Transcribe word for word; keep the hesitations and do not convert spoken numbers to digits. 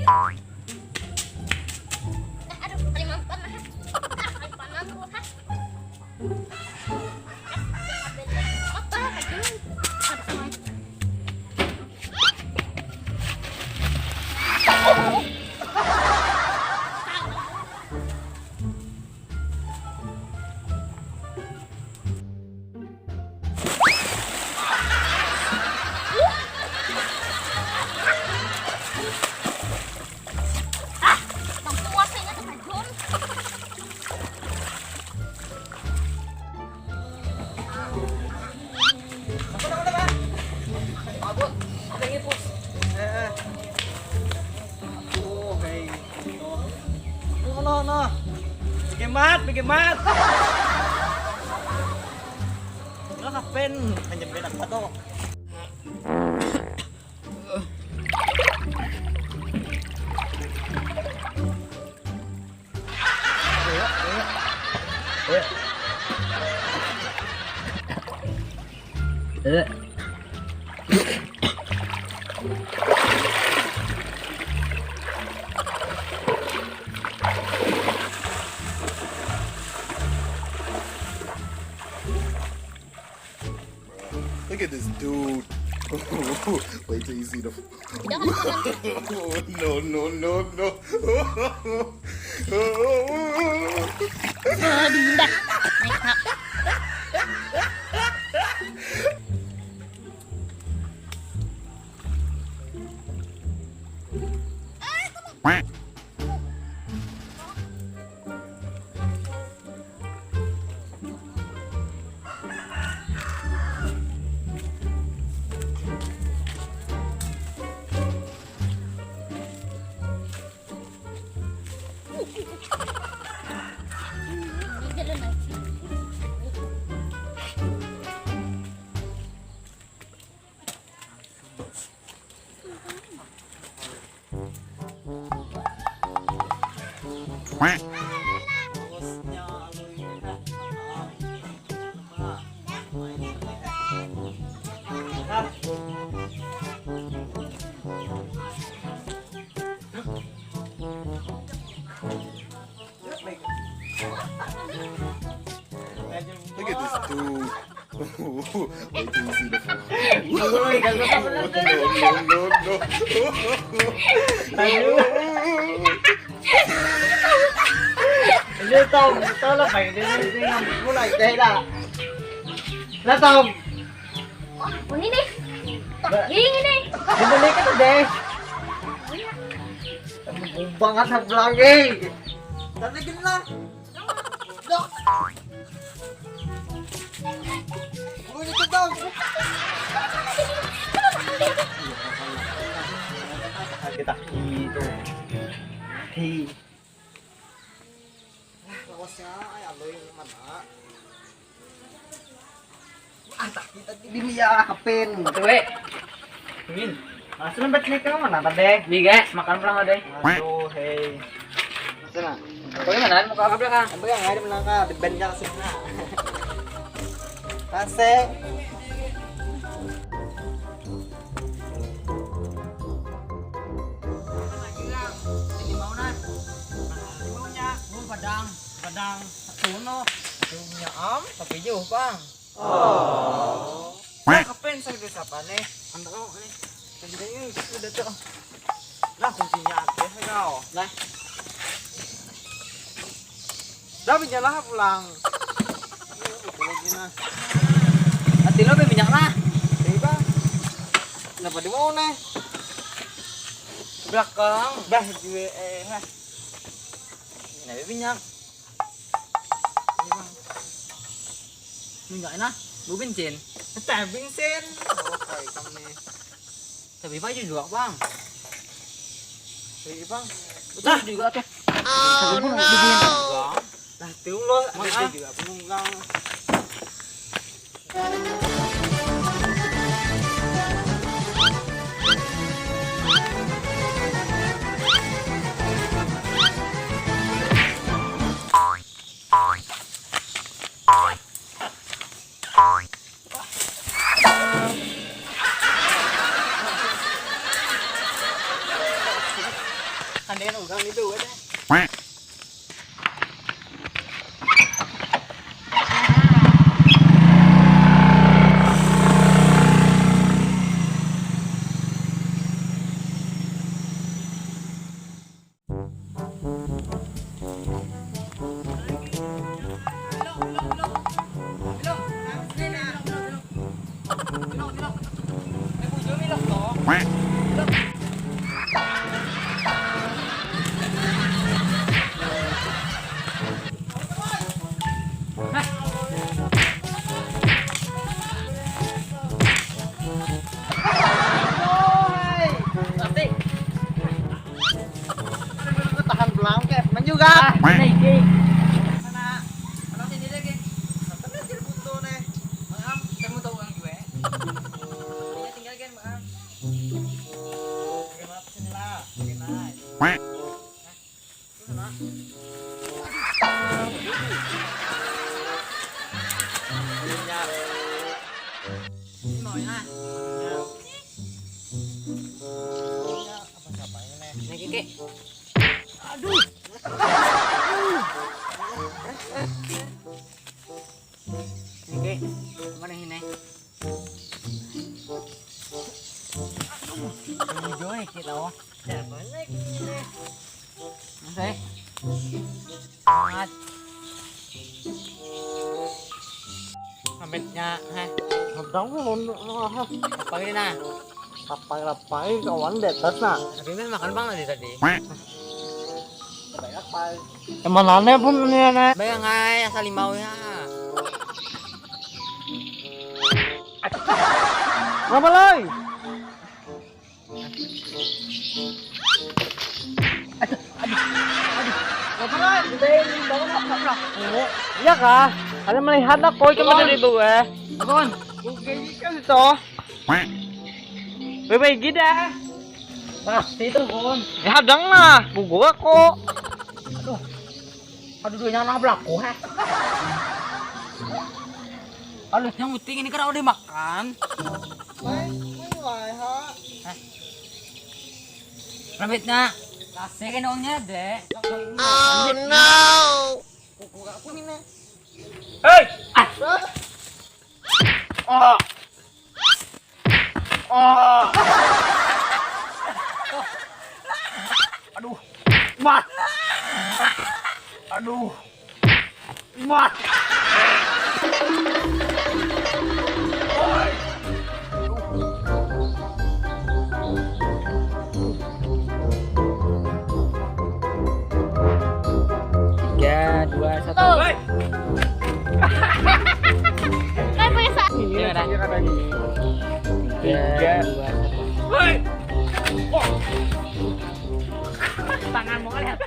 Nah, aduh, kalimampang, nah. Ah, kalipanan, ha. Apa, kacung? Aduh, Mabut, ada ngipus. Eh, eh. Aduh, hei. Noh, noh, noh. Bikin mat, bikin mat. Lah, kapan? Hanya beda apa tuh? Look at this dude. Wait till you see the. Jangan, jangan. No, no, no, no. Aduh, dah. Make up. Look at this dude. Wait till you see the. No, no, no, no. Aduh. Ini tahu, tahu lah, Pak. Ini, ini, ini, mulai, deh, dah. Lah, tahu. Ini nih. Ini, ini. Ini nih, kita deh. Banget, satu lagi. Tapi genap. Dok. Gue itu dong. Kita itu. Hei. Lah, lawasnya, ay, aloy mana? Ah, sakit tadi. Bini ya, kepin. Tuh, weh. Min. Langsung lembet nih, kamu mana tadi? Nih, guys, makan pulang, deh. Aduh, hei. Sana. Bagaimana? Mau ke belakang? Apa yang ada menangkap? Di band yang sana. Kasih. Ini mau, nah. Ini maunya. Oh, padang. Padang. Satu, no. Satunya am, tapi jauh, Bang. Oh. Nah, kapan saya udah sapa nih? Antara nih. Kerjanya sudah tuh. Nah, kuncinya aktif ya kau. Nah. Dah, pinjamlah pulang. Ini betul lagi, nah. Hati lo minyak lah. Ini, Bang. Kenapa di mau nih? Belakang. Bah, gue, eh, nah. Ini minyak. Ini, Bang. Minyak enak, bu bensin. Teh bensin. Oh, kayak kami. Tapi Pak juga, Bang. Jadi, Bang. Nah, juga tuh. Tapi pun bikin. Bang. Nah, tuh lo, ada juga penunggang. Dengan orang itu ada. Tahan belangkep, men juga. Ah, ini iki. Mana? Mana sini lagi? Tapi hasil foto nih. Maaf, saya mau tahu uang gue. Ini tinggal kan, maaf. Terima kasih lah. Terima. Ini mau ya. Ini apa siapa ini? Ini Kiki. Aduh. Ini mana ini? Aduh, ini Joy kita wah. Siapa lagi ini? Oke. Mat. Amitnya, heh. Sedang pun, ah, apa ini nah? Lapai-lapai kawan di atas nah. Tapi makan bang tadi tadi. Banyak pai. Emang aneh pun ini aneh. Bayang ay asal limau ya. Ngapa lai? Aduh, aduh, aduh. Ngapa lai? Kita ini bangun apa lah? Oh, iya kah? Kalian melihat lah koi cuma dari bawah. Bangun. Bukan ikan itu. Bebe gida. Pasti itu kon. Ya hadang lah, bugo aku. Aduh. Aduh duanya nah belaku ha. Aduh yang penting ini kan udah dimakan. Mai, mai wae ha. Hah? Rambutnya. Kasih kan uangnya deh. Oh no. Kuku aku ini. Hei. Ah. Oh. Oh. Aduh. Mat. Aduh. Mat. Tiga, dua, satu. Hei. Kan punya sa- Iya, dah. Tiga, dua, satu. Hei. Tangan mau lihat.